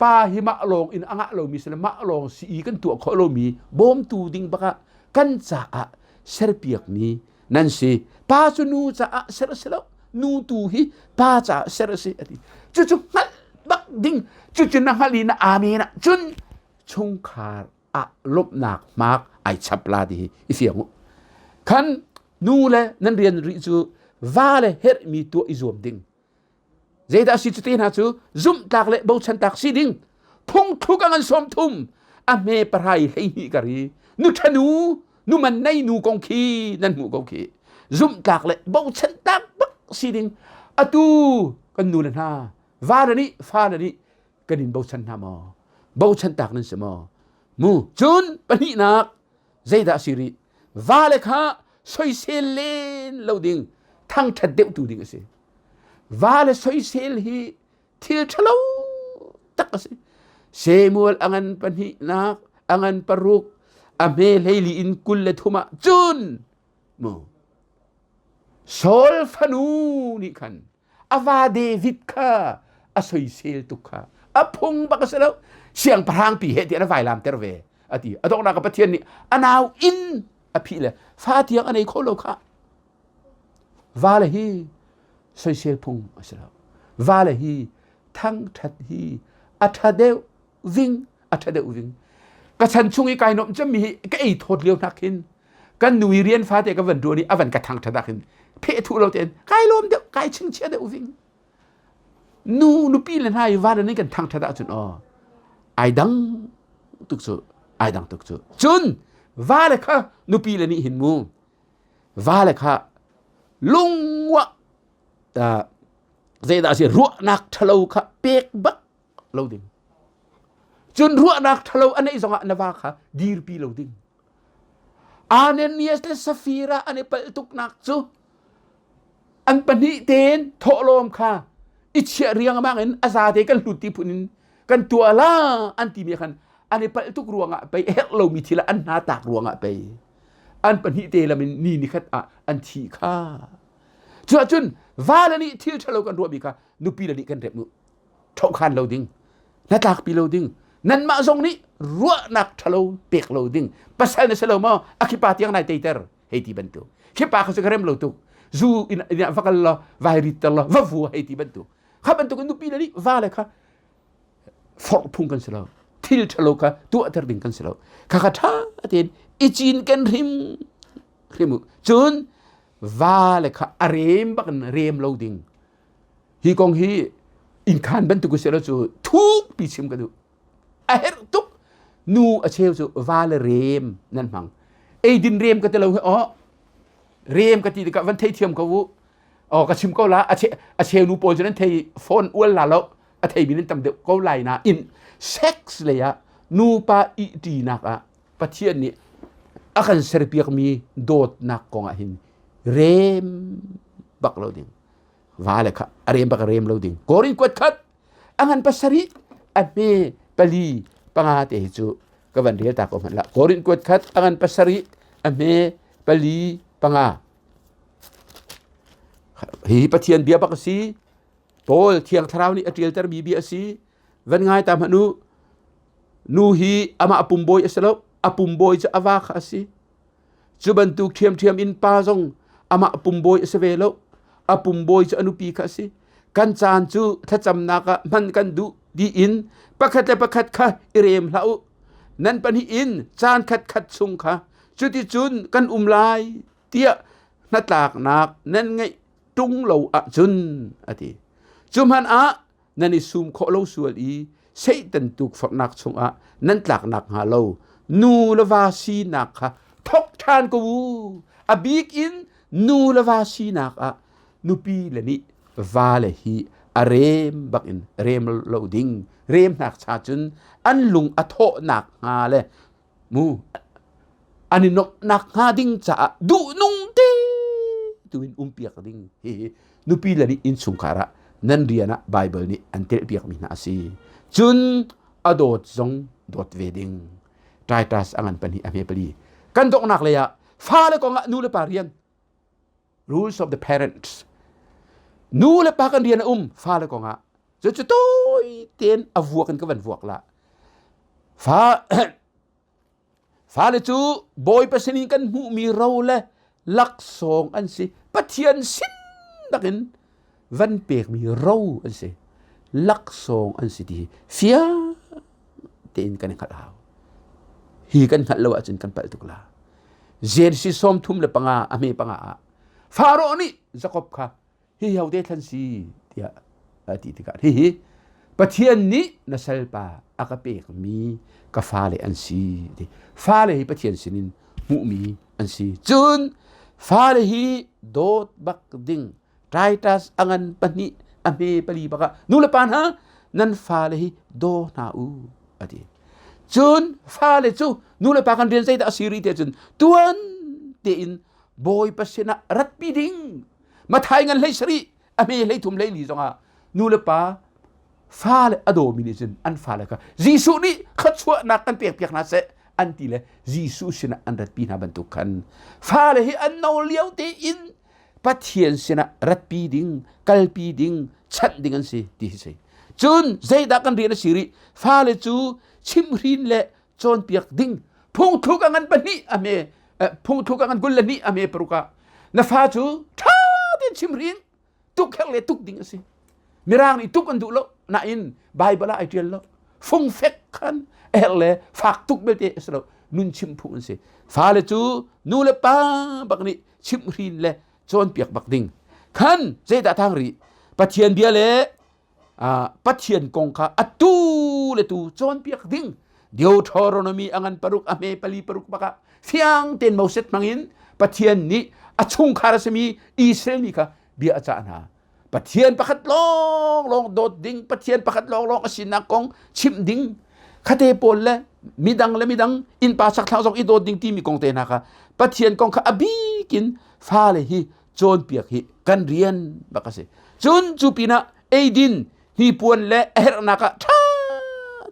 pa hi mah lawng in a ngah lomi si le mah lawng si i kan tuah khawh lomi bawmtu ding bakah kan caah serpiakmi nan si pa cu nu caah ser a si lo nu tu hi pa caah ser a si a ti cucu hngalh bak ding cucu na hngalh i na amen ah cun chungkhar ah lawmhnak hmak ai chap la ti hi i fiang u khan nu le nan rian rih cu va le herhmi tuah i zuam ding Zeidah si cu te hna cu zumhtlak le bochantlak si ding phungthluk a ngan 30 a hme pahrai 12 kar i nu ṭhanu nu man nei nu kong khi nan hmuh ko khi zumhtlak le bochantlak bak si ding atu kan nu le hna va le nih fa le nih kan in bochan hna maw bochan tak nan si maw mu cun pahnihnak zeidah si rih va le kha soisel len lo ding thangṭhat deuh tu ding a si va le soisel hi thil ṭhalo taktak a si. Samuel a ngan pahnihnak, a ngan paruk, a hme hleili in 23 ah cun mu Saul fanu nih khan a va David kha a soisel tuk kha a phung bak a si lo siangpahrang pi he tiah a vailam ter ve a ti a donghnak ah Pathian nih a nau in a phih le fa tiang a nei kho lo kha vale hi soisel phung a si lo vale hi thangthat hi a tha deuh ving a ṭha deuh ving ka chan chung i kai nuamh cemmi hi ka ei thawt lio hnak hin kan nu i rian fate ka van ṭuan i a van ka thang ṭhat ah khin pheh thuh lo tein kai lawm deuh kai chingchia deuh ving nu nupi le hna i van in kan thang ṭhat ahcun aw ai dang tuk cu ai dang tuk cu cun va le kha nupi le nih hin mu va le kha lungwa zeidah a si ruahnak ṭhalo kha pek bak lo ding. Cun ruahnak ṭhalo a neih zongah na va kha dirpi lo ding. Ananias le Safira an i palh tuknak cu an pahnih tein thawhlawm kha i chiah riangmang in a zate kan hlut ti phun in kan tuah la an timi khan an i palh tuk ruangah pei herh lomi thil ah an hna tak ruangah pei an pahnih te lam in ni nikhat ah an thi kha cuahcun va le nih thil ṭhalo kan ruahmi kha nupi le nih kan rep mu ṭhohkhan lo ding hnatlakpi lo ding nanmah zong nih ruahnak ṭhalo pek lo ding pasal na si lo maw a khipa tiang nai teiter hei ti bantuk khipa kha cu ka rem lo tuk zu in va kal law vai rit ter law va vu hei ti bantuk kha bantuk in nupi le nih va le kha forh phung kan si lo thil ṭhalo kha tuahter ding kan si lo kha kha ṭha tein i cin kan hrim hrim u cun va le kha a rem bak in rem lo ding Hi kong hi innkhan bantuk si lo cu thukpi chim ka duh. A herh tuk. Nu a cheu cu va le rem nan hmang. Eidin rem ka ti lo hi aw. Rem ka ti tikah van theithiam ko u. Aw ka chim ko la a a cheu nu pawl cu nan thei phone ual la lo a theimi nan tam deuh ko lai na in sex lei ah nupa ihṭinak ah Pathian nih a kan serpiakmi dawtnak kong ah hin rem bak lo ding. Va le kha a rem bak a rem lo ding. Korin kuat khat a ngan pasarih a hme pali panga te hi cu ka van rel ta ko hmanh la. Korin kuat khat a ngan pasarih a hme pali panga. Hi Pathian bia bak a si. Paul Thiang Thlarau nih a ṭialtermi bia a si. Van ngai ta hmanh u. Nu hi amah pum bawi a si lo. A pum bawi cu a va kha a si. Cu bantuk ṭhiamṭhiam in pa zong amah pumbawi a si ve lo. A pumbawi cu a nupi kha a si. Kan caan cu thlacamnak ah hman kan duh tiin pakhat le pakhat kha i rem hlah u. Nan pahnih in caan khatkhat chung kha cuticun kan um lai tiah hnatlaknak nan ngeih ṭung lo ahcun a ti. Cu hmanh ah nan i sum khawh lo sual i Satan tukforhnak chungah nan tlaknak hnga lo nu le va sinak kha thok ṭhan ko u. A bik in nu le va sinak ah nupi le nih vale hi a rem bak in rem lo ding rem hnak cha cun an lung a thawhnak hnga le mu an i nuamhnak hnga ding caah duhnung te tu in umpiak ding hi nupi le nih innchungkhar ah nan rian ah Bible nih an telhpiakmi hna a si. Cun a dawt zong dawt ve ding. Titus a ngan pahnih a hme pali. Kan donghnak lei ah fale kong ah nu le pa rian rules of the parents nu le pa kan rian a um fale kong ah cu cu tawi tein a vuak in ka van vuak la fa Fale cu Bawipa sinin kan hmuhmi ro le laksawng an si. Pathian sin takin van pekmi ro an si. Laksawng an si ti hi fiang tein kan i hngalh hau. Hi kan hngalh lo ahcun kan palh tuk la. Genesis 35 a hme panga ah Faro nih Jakob kha hi ho te thlan si tiah a ti tikah hihi Pathian nih na salpa a ka pekmi ka fale an si ti fale hi Pathian sinin hmuhmi an si cun fale hi dawt bak ding Titus a ngan pahnih a hme pali bak ah nu le pa hna nan fale hi daw hna u a ti cun fale cu nu le pa kan rian zeidah a si rih te cun tuan tein Bawipa sinah ratpi ding Mathai ngan hlei sarih a hme hlei thum hlei li zongah nu le pa Fale a dawmi nih cun an fale kha Jesuh nih thluachuahnak kan pekpiak hna seh an ti le Jesuh sinah an ratpi hna bantuk khan fale hi an no lio tein Pathian sinah ratpi ding, kalpi ding, chanh ding an si ti hi si. Cun zeidah kan rian a si rih? Fale cu chimhrin le cawnpiak ding phungthluk a ngan pahnih a hme phungthluk a ngan 22 a hme paruk ah na fa cu ṭha tein chimhrin tuk herh le tuk ding a si. Mirang nih tuk an duh lo nain Baibal ah ai ṭial lo. Fungfek khan a herh le fak tuk belte a si lo. Nun chimh phung an si. Fale cu nu le pa bak nih chimhhrin le cawnpiak bak ding khan zeidah tang rih Pathian bia le Pathian kong kha atu le tu cawnpiak ding Deuteronomy a ngan paruk a hme pali paruk bakah fiang tein Moses hmangin Pathian nih a chungkhar a simi Israel mi kha bia a cah hna Pathian pakhat lawnglawng dawt ding, Pathian pakhat lawnglawng a sinak kong chimh ding, khate pawl le midang le midang innpa sakthlang zong i dawt ding timi kong te hna kha Pathian kong kha a bikin fale hi cawnpiak hi kan rian bak a si. Cun cu pinah eidin hnipuan le a herhnak ah ṭha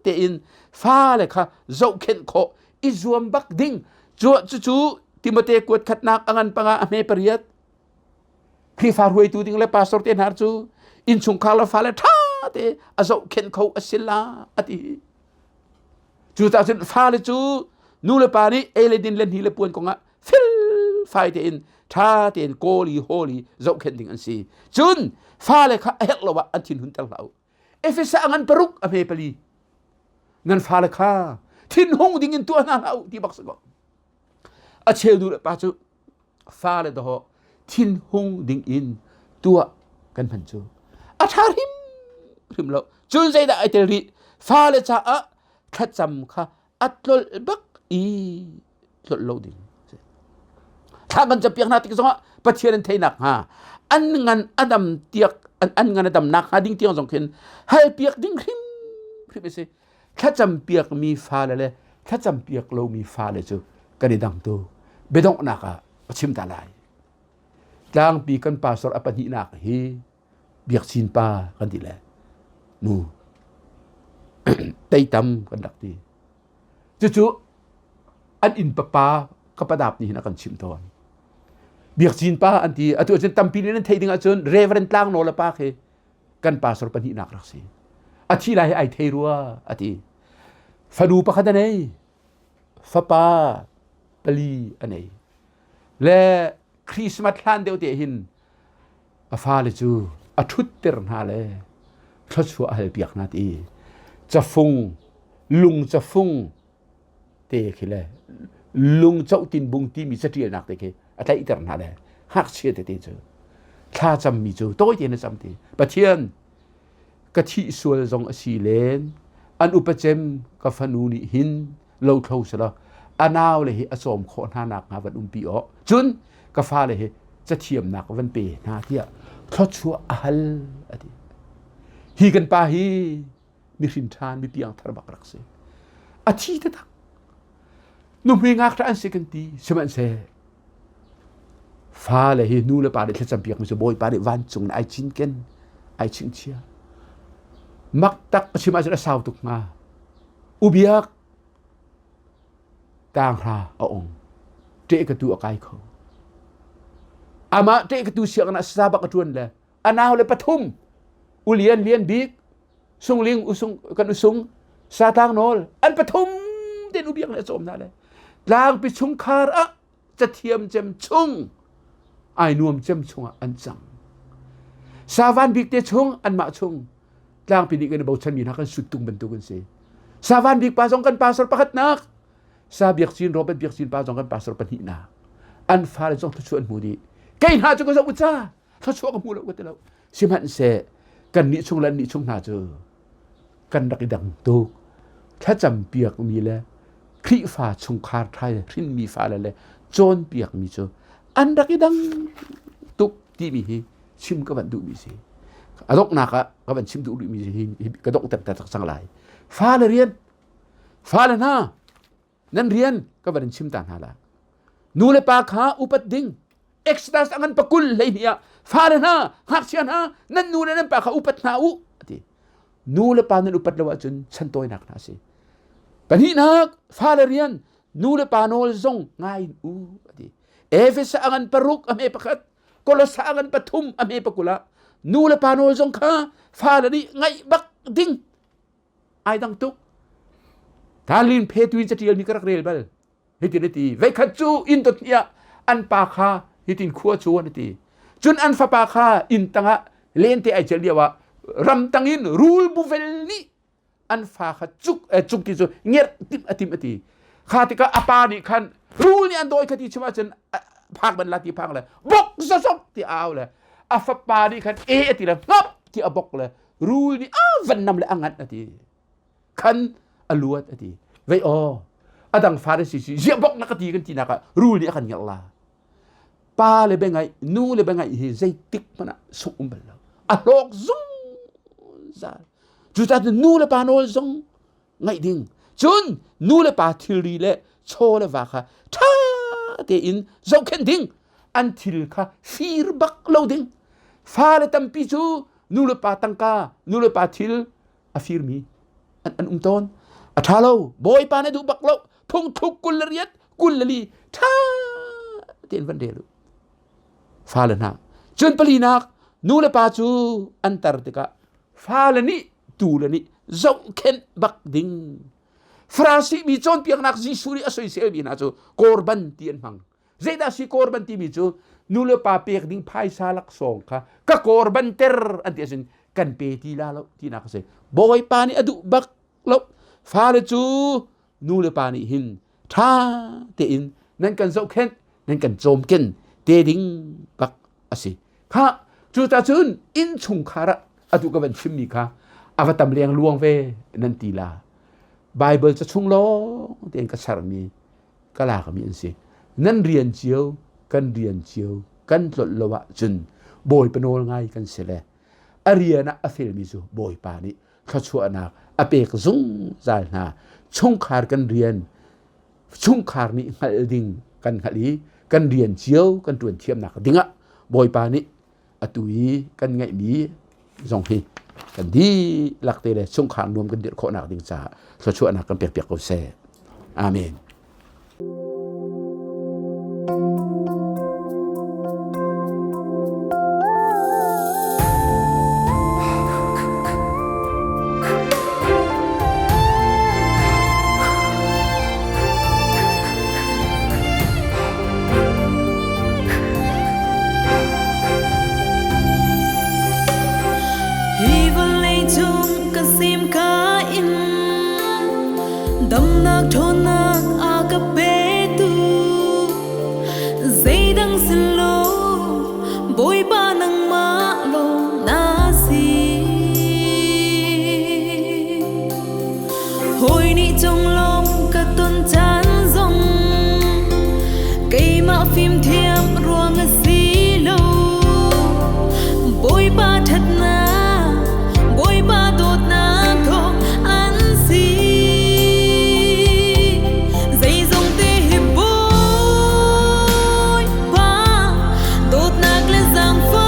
tein fale kha zohkhenh khawh i zuam bak ding. Cu cucu Timote kuat khatnak a ngan panga a hme pariat Khrihfa hruaitu ding le pastor te hna cu innchungkhar le fale ṭha te a zohkhenh kho a si la a ti. Cucaah cun fale cu nu le pa nih ei le din le hni le puan kongah felfai tein ṭha tein kawl i hawl i zohkhenh ding an si. Cun fale kha a herh lo ah an thin hunter hlah u. Efesa a ngan paruk a hme pali. Nan fale kha thinhung ding in tuah hna hlah u ti bak si ko. A cheu nu le pa cu fale dawh thinhung ding in tuah kan hman cu a ṭha hrim hrim lo cun zeidah ai tel rih fale caah thlacam kha a tlolh bak i tlolh lo ding thla kan campiak hna tik zongah Pathian an theihnak hnga an ngan a dam tiak an ngan a damnak hnga ding tiang zong khin hal piak ding hrim hrim a si thlacam piakmi fale le thlacam piak lomi fale cu kan i dang tu biadonghnak ah a chim ta lai tlangpi kan pastor a pahnihnak hi biakchin pa kan ti le nu teitam kan rak ti cucu an inn papa ka padap nih hin a kan chimh tawn biakchin pa an ti atu ahcun tampi nih nan theih ding ahcun reverend tlangnawla pa khi kan pastor pahnihnak rak si a thi lai hi ai thei rua a ti fanu pakhat a nei fapa pali a nei le Christmas hlan deuh te hin a fale cu a ṭhutter hna le thluachuah a halpiak hna ti cafung lung cafung te khi le lung cohtin bung timi caṭialnak te khi a tlaihter hna le ngakchia tete cu thla cammi cu tawi tein a cam ti Pathian ka thih sual zong a si len an upa cem ka fanu nih hin lothlo selaw a nau le hi a cawm khawh hna nak hnga van umpi aw cun ka fale hi cathiamnak van pe hna tiah thluachuah a hal a ti hi kan pa hi mihrin ṭhan mi piangthar bak rak si a thi taktak nuhmei ngakṭah an si kan ti sihmanhseh fale hi nu le pa nih thlacam piak mi cu bawipa nih vancung in ai cinken ai chingchia mak tak a chim ahcun a sau tuk hnga ubiak tanghra a ong ṭeh ka tu a kai kho amah ṭeh ka tu sianginn ah sa bak a ṭuan le a nau le pathum ulian lian bik sungling usung kan usung satang nawl an pathum ten ubiak le cawm hna le tlangpi chungkhar ah cathiam cem chung ai nuam cem chungah an cang savan bik te chung anmah chung tlangpi nih kan i bochan mi hna kan suttung bantuk an si savan bik pa zong kan pastor pakhat nak sa biak cin Robert biak cin pa zong kan pastor pahnih nak an fale zong thluachuah an hmu dih kei hna cu ka zoh u ca thluachuah ka hmu lo ka ti lo sihmanhseh kan nih chung le an nih chung hna cu kan rak i dang tuk thlacam piakmi le Khrihfa chungkhar ṭha hrinmi fale le cawnpiakmi cu an rak i dang tuk timi hi chim ka van duhmi si a donghnak ah ka van chim duh rihmi hi ka donghter tak cang lai fale rian fale hna Nan rian ka van in chim ta hna la. Nu le pa kha upat ding. Exodus a ngan pakul hlei hnih ah fale hna, ngakchia hna, nan nu le nan pa kha upat hna u ati. Nu le pa nan upat lo ahcun chantawinak hna a si. Pahnihnak, fale rian nu le pa nawl zong ngai in u a ti. Efesa a ngan paruk a hme pakhat, Kolosa a ngan pathum a hme pakul ah nu le pa nawl zong kha fale nih ngaih bak ding ai dang tuk. Thalin phe tuin catial mi ka rak rel bal. Hitin a ti. Veikhat cu inn dot hnih ah an pa kha hitin khua cu an ti. Cun an fapa kha inn tangah lente ai cel lio ah ramtang in rul buvel nih an fa kha cuk cuk ti cu ngerh timh a tim a ti. Kha tikah a pa nih khan rul nih an dawi kha ti chim ahcun phak ban la ti phang le bok zazok ti a au le a fapa nih khan e a ti le ngap ti a bok le rul nih a van nam le a nganh a ti. Khan a luat a ti. Vei aw a dang fa si si ziah bok na ka ti kan ti nak ah rul nih a kan ngerh la. Pa le bengaih nu le bengaih hi zeitik hmanh ah sungh um bal lo. A hlawk zungzal. Cucaah nu le pa nawl zong ngaih ding. Cun nu le pa thilri le chaw le va kha ṭha tein zohkhenh ding. An thil kha fir bak lo ding. Fale tampi cu nu le pa tangka, nu le pa thil a firmi an um tawn. A ṭha lo. Bawipa nih duh bak lo. Phungthluk 28, 24 ṭha tein van rel u. Fale hna. Cun palinak, nu le pa cu an tar tikah fale nih tu le nih zohkhenh bak ding. Farasi mi cawnpiaknak Jesuh nih a soiselmi hna cu korban ti an hmang. Zeidah si korban timi cu nu le pa pek ding phaisa laksawng kha ka korban ter an ti ahcun kan pe ti la lo tinak a si. Bawipa nih a duh bak lo. Fale cu nu le pa nih hin ṭha tein nan kan zohkhenh nan kan cawmken te ding bak a si. Kha cucacun innchungkhar ah atu ka van chimmi kha a va tam leng luang ve nan ti la. Bible ca chung lawng tein ka sermi ka lakmi an si. Nan rian cio kan rian cio kan tlolh lo ahcun Bawipa nawl ngai kan si le a rian ah a felmi cu Bawipa nih thluachuahnak a pek zungzal hna. Chungkhar kan rian chungkhar nih hngalh ding kan hngalh i kan rian cio kan ṭuan thiamnak dingah Bawipa nih atu i kan ngeihmi zong hi kan dihlak te le chungkhar nuam kan dirh khawhnak ding caah thluachuahnak kan pek piak ko seh. Amen. Hi vawlei cung ka sim ka in damnak ṭhawnnak a ka petu zeidang sin lo Bawipa nangmah lawng na si. Hawi nih conglawmh ka ton caan zong keimah fimthiam ruang a si lo. Bawipa ṭhatnak, Bawipa dawtnak thawng an si. Zeizong te hi Bawipa dawtnak le zaangfahnak.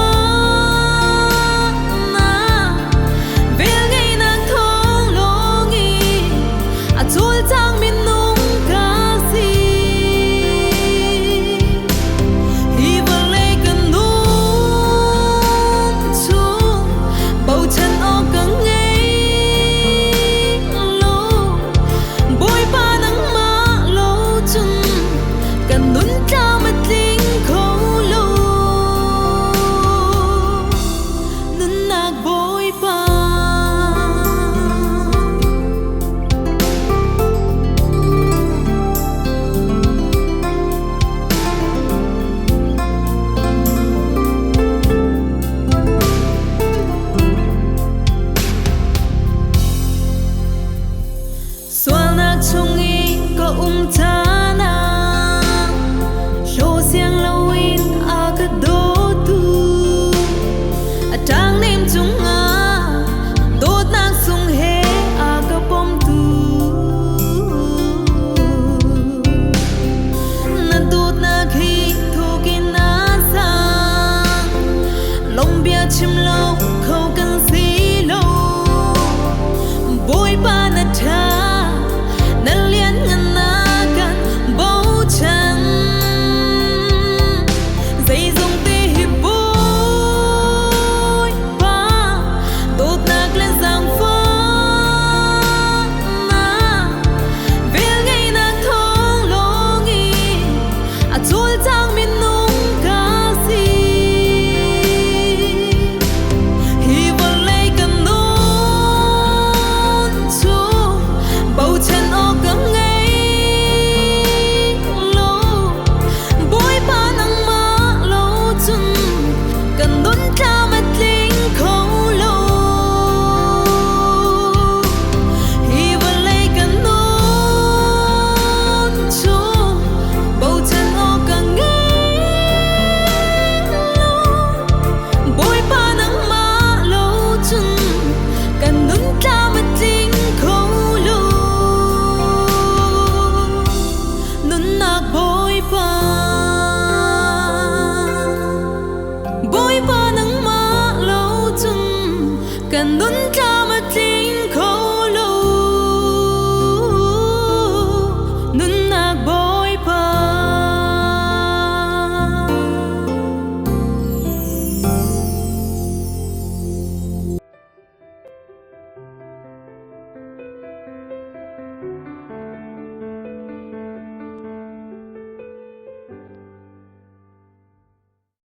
Kan nun.